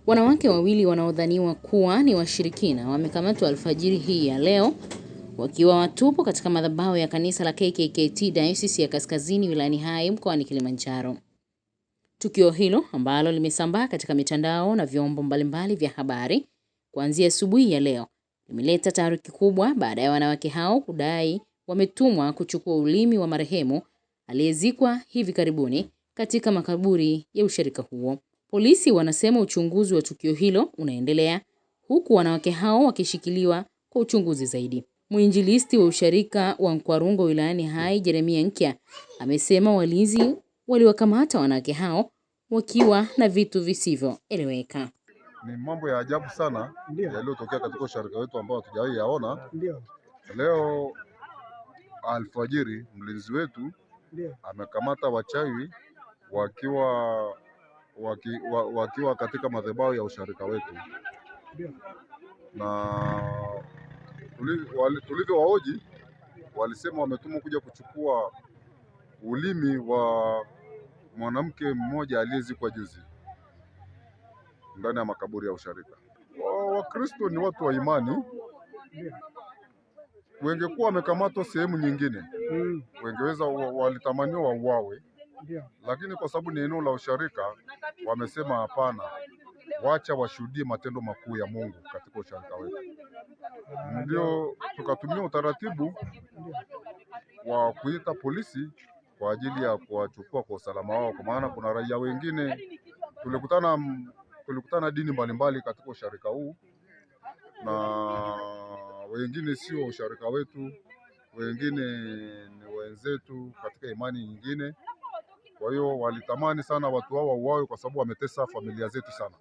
Wanawake wawili wanaodhaniwa kuwa ni washirikina wamekamatwa alfajiri hii ya leo wakiwa watupu katika madhabahu ya kanisa la KKKT Dayosisi ya Kaskazini wilayani Hai mkoani Kilimanjaro. Tukio hilo ambalo limesambaa katika mitandao na vyombo mbalimbali vya habari kuanzia asubuhi ya leo limeleta taharuki kubwa baada ya wanawake hao kudai wametumwa kuchukua ulimi wa marehemu aliyezikwa hivi karibuni katika makaburi ya ushirika huo. Polisi wanasema uchunguzi wa tukio hilo unaendelea huku wanawake hao wakishikiliwa kwa uchunguzi zaidi. Mwinjilisti wa usharika wa Nkwarungo wilayani Hai, Jeremia Nkya, amesema walinzi waliwakamata wanawake hao wakiwa na vitu visivyoeleweka. Ni mambo ya ajabu sana yaliyotokea katika usharika wetu ambao hatujawahi yaona. Leo alfajiri, mlinzi wetu amekamata wachawi wakiwa katika madhabahu ya usharika wetu, na tulivyowahoji walisema wametumwa kuja kuchukua ulimi wa mwanamke mmoja aliyezikwa juzi ndani ya makaburi ya usharika. Wakristo ni watu wa imani, wengekuwa wamekamatwa sehemu nyingine, wengeweza walitamaniwa wauawe, lakini kwa sababu ni eneo la usharika, wamesema hapana, wacha washuhudie matendo makuu ya Mungu katika usharika wetu. Ndio tukatumia utaratibu wa kuita polisi kwa ajili ya kuwachukua kwa usalama wao, kwa maana kuna raia wengine tulikutana dini mbalimbali katika usharika huu, na wengine sio usharika wetu, wengine ni wenzetu katika imani nyingine. Kwa hiyo walitamani sana watu hao wauawe kwa sababu wametesa familia zetu sana.